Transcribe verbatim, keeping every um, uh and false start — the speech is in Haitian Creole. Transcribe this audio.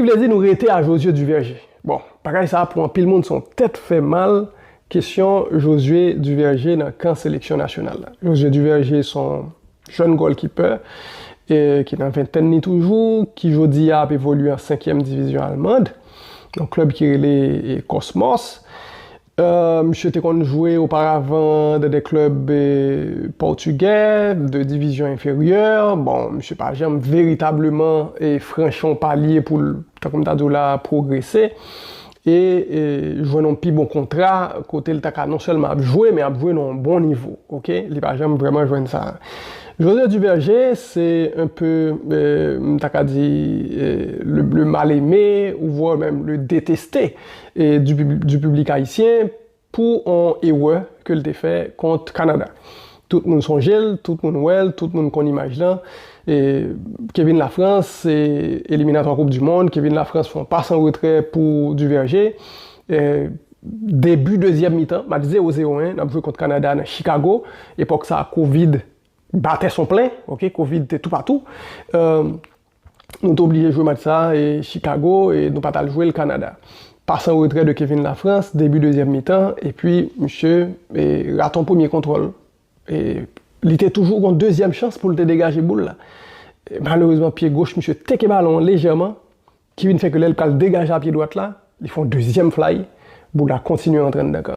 Ki vle di nou rete a Josué Duverger. Bon, bagay sa pou anpil moun se yon tèt fè mal, kesyon Josué Duverger nan kan seleksyon nasyonal la. Josué Duverger se yon jèn golkipè e ki nan ventèn li toujou, ki jodi a ap evolye an senkyèm divizyon almand, yon klèb ki rele e, Cosmos. Euh, misye te konn jwe oparavan dans des clubs eh, pòtigè, de divizyon enferyè. Bon, misye pa janm veritableman eh, franchi yon palye pou l, tankou m ta di w la, pwogrese. E eh, jwenn yon pi bon kontra kote l ta ka non sèlman ap jwe, men ap jwe nan yon bon nivo. Ok? Li pa janm vrèman jwenn sa. Josué Duverger, se un peu, eh, m ta ka di, eh, le, le mal aimé, ou voire même le détesté eh, du, pub- du public haïtien pou yon erè ke l te fè kont Kanada. Tout moun sonje l, tout moun wè l, tout moun konn imaj lan. E Kevin Lafrance, se eliminatwa Koup di Mond. Kevin Lafrance fè yon pas an retrè pou Duverger. E debi dezyèm mitan, match zewo zewo en, n ap jwe kont Kanada nan Chicago. Epòk sa a, Covid batè son plen, ok, Covid te toupatou. Euh, nou te oblije jwe match sa a e Chicago e nou pa t al jwe l Kanada. Pas an retrè de Kevin Lafrance, debi dezyèm mitan, epi misye e, rate yon premye kontwòl. E, li te toujou gen dezyèm chans pou l te degaje boul la. E, malerezman, pye goch misye teke balon an lejèman, ki vin fè ke lè l pral degaje a pye dwat la, li fè yon dezyèm fly, boul la kontinye antre anndan kan.